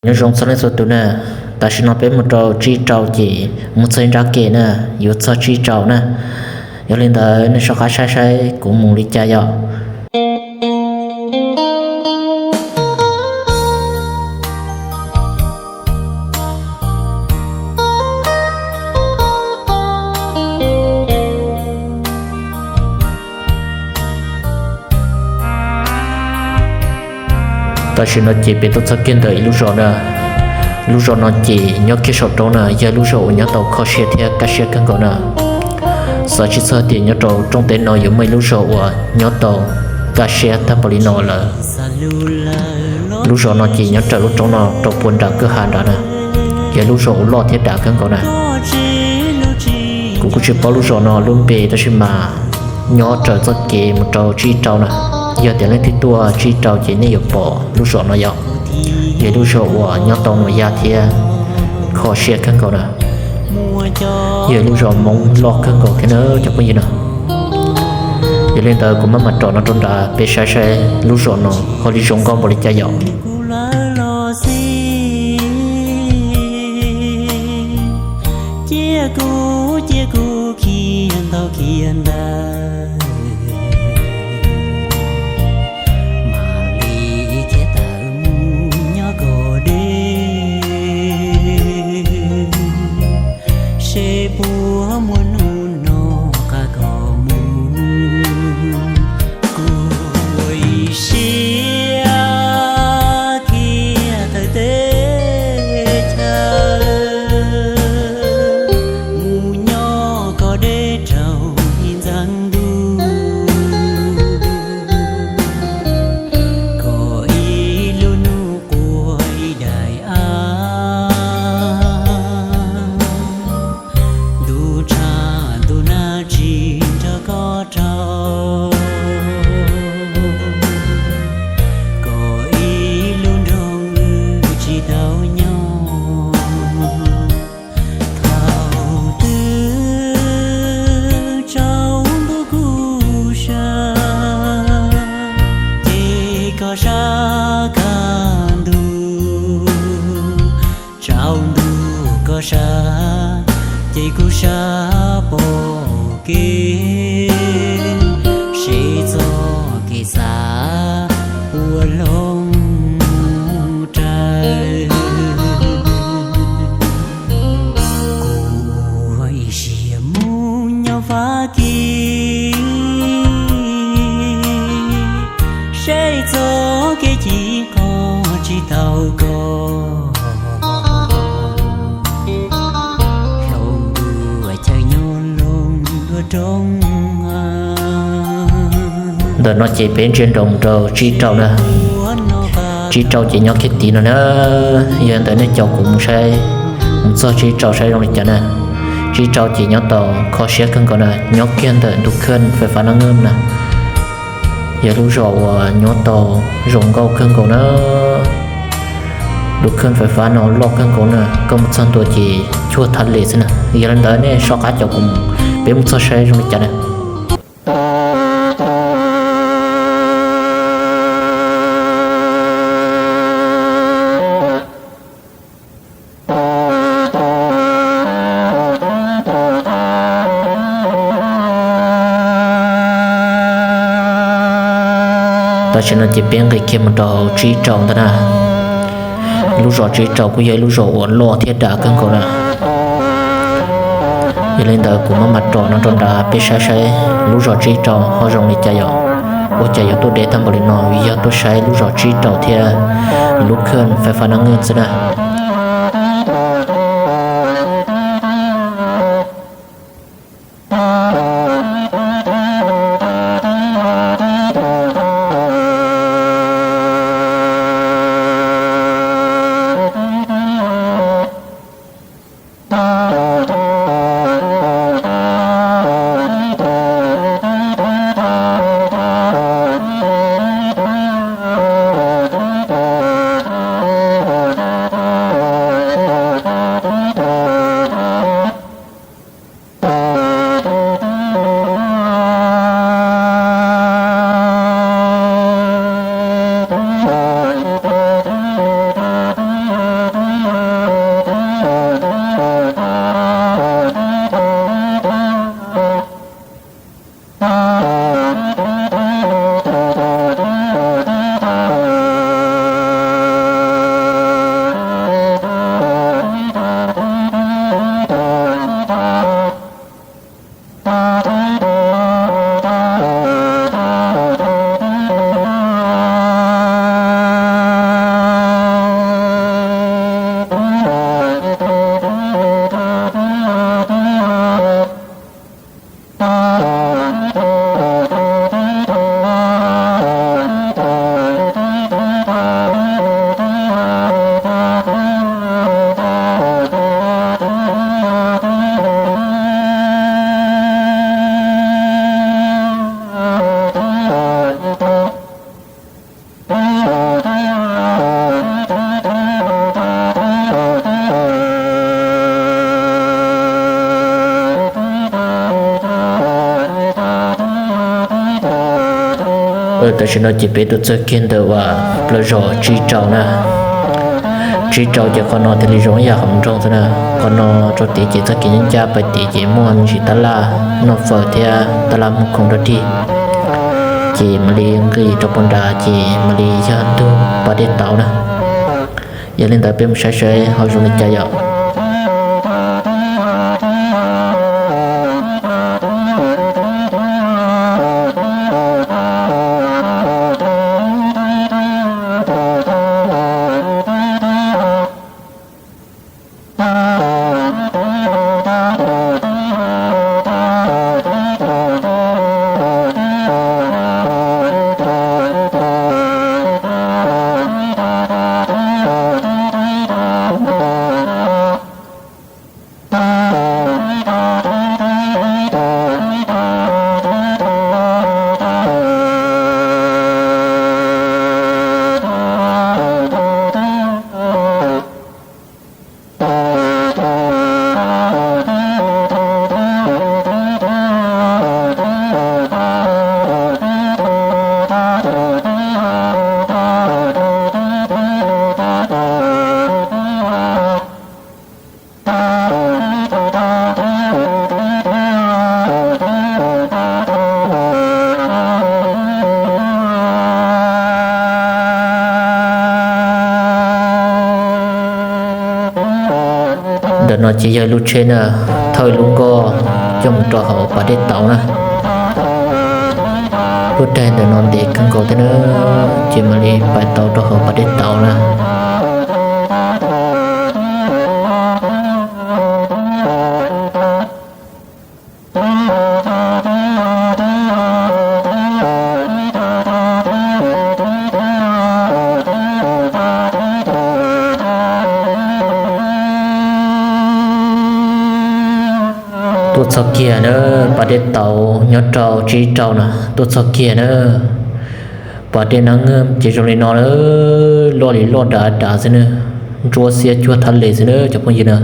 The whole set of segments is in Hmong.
Nyob zoo txog leej txhua tus na, tam sim no peb mus rau tsib rau ces mus txog nrab ke na, yuav txog tsib rau na. Yog li ntawd nej soj qab saib saib kuv mus li cas yom. Tam sim no ces peb tuaj txog kiag ntawm ib lub zos na. Lub zos no ces nyob kiag saum roob na, yog lub zos uas nyob tau kho siab thiab kaj siab kawg nkaus na. Xav tsis txog tias nyob rau rooj teb no yuav muaj ib lub zos uas nyob tau kaj siab tag npaum li no lawm. Lub zos no ces nyob raws lub roob no rau puag nram kwj ha nrad na, yog lub zos uas loj thiab dav kawg nkaus na. Kuv kuj tsis paub lub zos no lub npe tab sis mas nyob raws txoj kev mus rau tsib rau na. Yog tias leej twg tuaj tsib rau ces nej yuav pom lub zos no yom. Yog lub zos uas nyob tau nuam yaj thiab kho siab kawg nkaus na. Yog lub zos Hmoob loj kawg nkaus thiab na cov phooj ywg na. Yog li ntawd kuv maj mam rau no rau nrad peb saib saib lub zos no ho li zoo nkauj npaum li cas yom. Cia kuv, cia kuv khiav ntau khiav ntev, mam li khiav tawm mus nyob kom deb, seb puas muaj hnub no qab kom mus. Kuv ua ib siab khiav tawm teb chaws mus nyob kom deb rau ib ntxeev ntuj, kom ib lub hnub qua ib daim av, ntuj tshaj ntuj nag tsis nrog koj raug, kom ib lub nroog wb tsis tau nyob. Thaum twg tsaus ntuj kuv sab, ces koj sab kaj ntug. Tsaus ntuj koj sab, ces kuv sab pom kev, seb txoj kev xav puas hloov mus raws. Kuv ua ib siab mus nyob Fab Kis, seb txoj kev ci qoj tsis tau koj, hloov dua chaw nyob loo dua roob. Ntawm no ces peb ntsia nraum mus rau tsib rau na. Tsib rau ces nyob kiag tid no na. Yog ntawd nej caum kuv mus saib, mus txog tsib rau saib zoo li cas na. Tsib rau ces nyob tau kho siab kawg nkaus na, nyob kiag ntawm ntu khej fais fab Nab Nkeej na. Yog lub zos uas nyob tau zoo nkauj kawg nkaus na. Lub khej fais fab no loj kawg nkaus na, koj mus txog ntua ces cuag thaj lem xwb na. Yog li ntawd nej soj qab caum kuv mus, peb mus txog saib zoo li cas na. Tam sim no ces peb nqis kiag mus rau tsib rau ntawd na. Lub zos tsib rau kuj yog ib lub zos uas loj thiab dav kawg nkaus na. Yog li ntawd kuv maj mam rau no rau nrad peb saib saib lub zos tsib rau ho zoo li cas yom. Ua cas yuav tuaj deb tag npaum li no, yog tuaj saib lub zos tsib rau thiab lub khej fais fab Nab Nkeej xwb na. Tam sim no ces peb tuaj txog kiag ntawm uas plaws zos tsib rau na. Tsib rau ces qhov no thiaj li zoo ib yam hauv nroog xwb na. Qhov no rau tid ces txoj kev ncaj ncaj, pais tid ces muaj me ntsis tab laj noj fawm thiab tab laj muag khoom rau dig. Ces mam li nqis rau puag nrad ces mam li yog ntug pas dej tauv na. Yog li ntawd peb mus saib saib ho zoo li cas yom. Ntawm no ces yog lub tsheb na, thawj lub nkoj coj mus rau hauv pas dej tauv na. Lub daig ntawm no ntev kawg nkaus thiab na, ces mam li pais tau rau hauv pas dej tauv na. Tuaj txog kiag na, pas dej tauv nyob rau tsib rau na, tuaj txog kiag na. Pas dej Nab Nwj ces zoo li no na, loj li loj dav dav xwb na, ntsuab xiab cuag thab les xwb na cov phooj ywg na.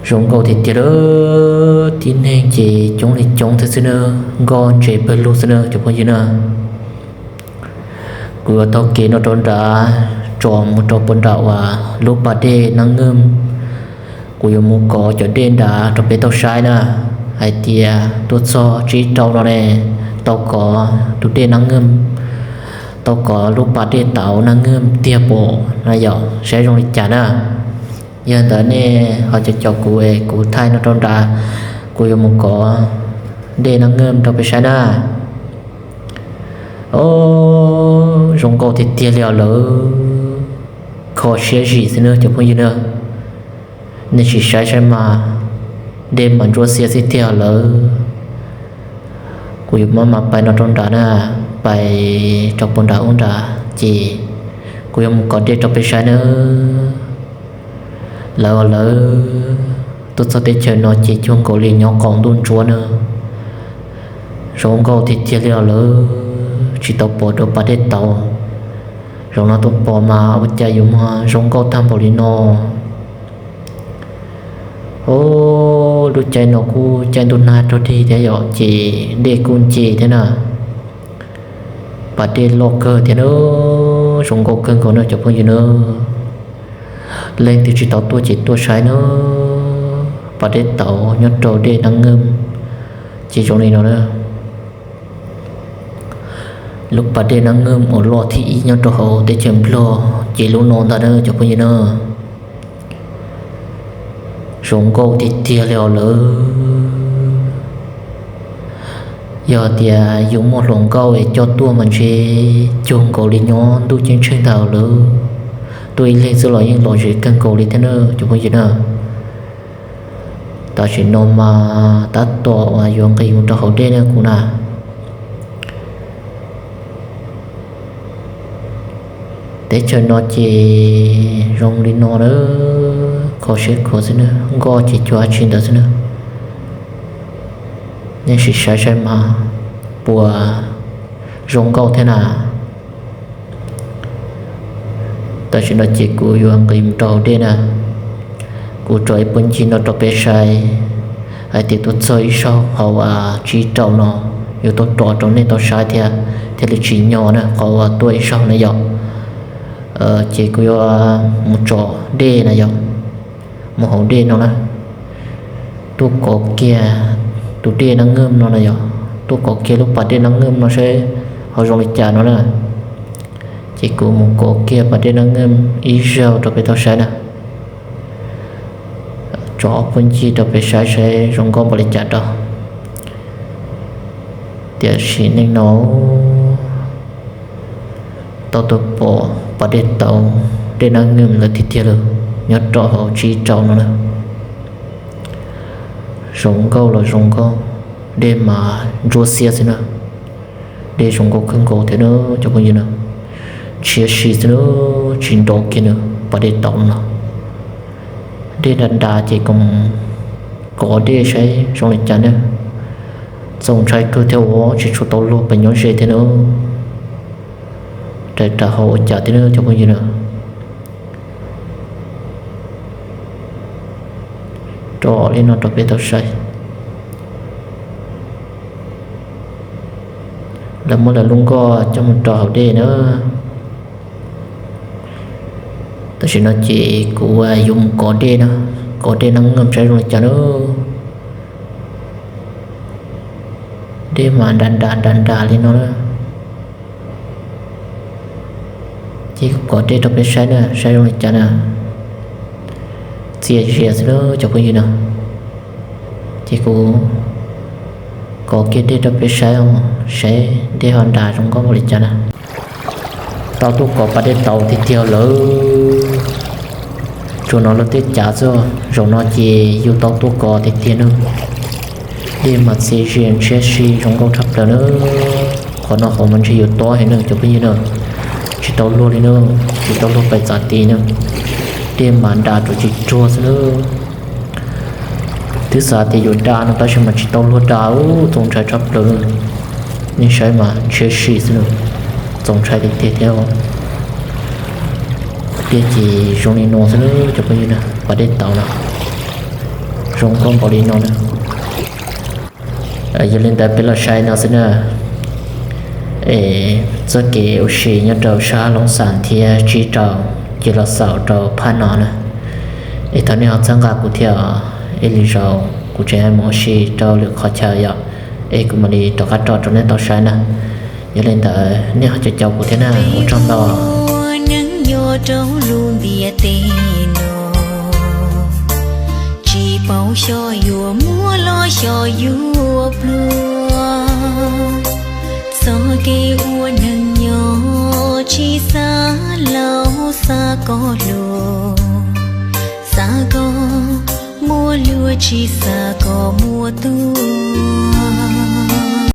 Zoo nkauj tiag tiag lawm, tib neeg ces coob li coob thiab xwb na, nkoj ntses pawg lug xwb na cov phooj ywg na. Kuv yuav taug kev no rau nrad, tsom mus rau puag nram uas lub pas dej Nab Nwj. Kuv yuav mus kov cov dej nrad rau peb tau saib na, hais tias tuaj txog tsib rau no ne, tau kov tus dej Nab Nwj, tau kov lub pas dej tauv Nab Nwj tiag pom na yom, saib zoo li cas na. Yog ntawd nej ho caum caum kuv es kuv thaij no rau nrad, kuv yuav mus kov dej Nab Nwj rau peb saib na. Os, zoo nkauj tiag tiag li os lawm, kho siab zim xwb na cov phooj ywg na. Nej sim saib saib mas, dej mas ntsuab xiab xwb tiag lawm. Kuv yuav maj mam pais no rau nrad na, pais rau puag nrad ub nrad ces kuv yuav mus kov dej rau peb saib na. Lawv os lawv, tuaj txog teb chaws no ces cuag nkaus li nyob qaum ntuj ntsuab na. Zoo nkauj tiag tiag li os lawv, tsis tau pom dua pas dej tauv. Zaum no tuaj pom mas ua cas yuav muaj zoo nkauj tag npaum li no. Os, lub caij no kuj caij ntuj nag rog dig thiab yom, ces dej kuj nce thiab na. Pas dej loj kawg thiab na, zoo nkauj kawg nkaus na cov phooj ywg na. Leej twg tsis tau tuaj ces tuaj saib na. Pas dej tauv nyob rau dej Nab Nwj ces zoo li no na. Lub pas dej Nab Nwj uas loj thib ib nyob rau hauv teb chaws Nplog ces lub no ntag na cov phooj ywg na. Zoo nkauj tiag tiag li os lawv. Yog tias yus muaj hluas nkauj es coj tuaj mas ntshe cuag nkaus li nyob ntuj ceeb tsheej ntag lawv. Tuaj ib leeg xwb los yeej lom zem kawg nkaus li thiab na cov phooj ywg na. Tam sim no mas tab tom uas yuav nqis mus rau hauv dej na kuv na. Teb chaws no ces zoo li no na, kho siab khuav xwb na, nkoj ces cuag dab tsi ntawd xwb na. Nej sim saib saib mas puas zoo nkauj thiab na. Tam sim no ces kuv yuav nqis mus rau hauv dej na. Kuv tso ib puag ncig no rau peb saib hais tias tuaj txog ib zaug hauv tsib rau no yuav tau rov rau nej tau saib thiab, thiaj li tsim nyog na qhov uas tuaj ib zaug na yom. Ces kuv yuav mus tsom dej na yom, mus haus dej no na. Tuaj kov kiag tus dej Nab Nkeej no na yom, tuaj kov kiag lub pas dej Nab Nkeej no saib ho zoo li cas no na. Ces kuv mus kov kiag pas dej Nab Nkeej ib zaug rau peb tau saib na. Tso ob phooj ywg rau peb saib saib zoo nkauj npaum li cas rau. Tiam sis neej no tau tuaj pom pas dej tauv dej Nab Nkeej lawm tiag tiag lawm, nyob rau hauv tsib rau no na. Zoo nkauj los zoo nkauj, dej mas ntsuab xiab xwb na. Dej zoo nkauj kawg nkaus thiab na cov phooj ywg na. Ntshiab si xwb na, tsis nrov kiag na, pas dej tauv no. Dej nra nra ces koom kov dej saib zoo li cas na. Txaus ntshai kawg thiab os, tsis tshua tau luag pem nyob ze thiab na. Rais rau hauv ua cas thiab na cov phooj ywg na. Rau li no rau peb tau saib. Lawv muab lawv lub nkoj coj mus rau hauv dej na. Tam sim no ces kuv yuav mus kov dej na, kov dej Nab Nkeej saib zoo li cas na. Dej mas nra nra nra nra li no na. Ces kuv kov dej rau peb saib na, saib zoo li cas na. Txias zias xwb na cov phooj ywg na. Ces kuv kov kiag dej rau peb saib, saib dej ho nra zoo nkauj npaum li cas na. Tau tuaj kov pas dej tauv tiag tiag lawm. Tsuas no luag tej cav xwb, zaum no ces yus tau tuaj kov tiag tiag na. Dej mas txias zias ntshiab si zoo nkauj tshaj plaws na. Qhov no qhov mas ntshe yuav tob heev na cov phooj ywg na. Tsis tau luag li na, tsis tau luag pem txav ti na. Dej mas nra ruam tsis tsuag xwb na. Twb xav tias yuav da no tab sis mas tsis tau luag da, txaus ntshai tshaj plaws na. Nej saib mas ntshiab si xwb na, txaus ntshai tiag tiag thiab. Dej ces zoo li no xwb na cov phooj ywg na, pas dej tauv no zoo nkauj npaum li no na. Yog li ntawd peb los saib no xwb na. Es txoj kev ua si nyob rau sab Looj Xas thiab tsib rau ces los xaus rau phaj no na. Es thov nej ho txhawb nqa kuv thiab, ib lwm zaus kuv tseem mus ua si rau lwm qhov chaw yom, es kuv mam li rov qab tso rau nej tau saib na. Yog li ntawd nej ho caum caum kuv thiab na, ua tsaug ntau. Neeg nyob rau lub ntiaj teb no, tsis paub xyov yuav muab los xyov yuav pluag. Txoj kev ua neeg nyob tsis xav laus xav kom hluas, xav kom muaj hlub tsis xav kom muaj tuag.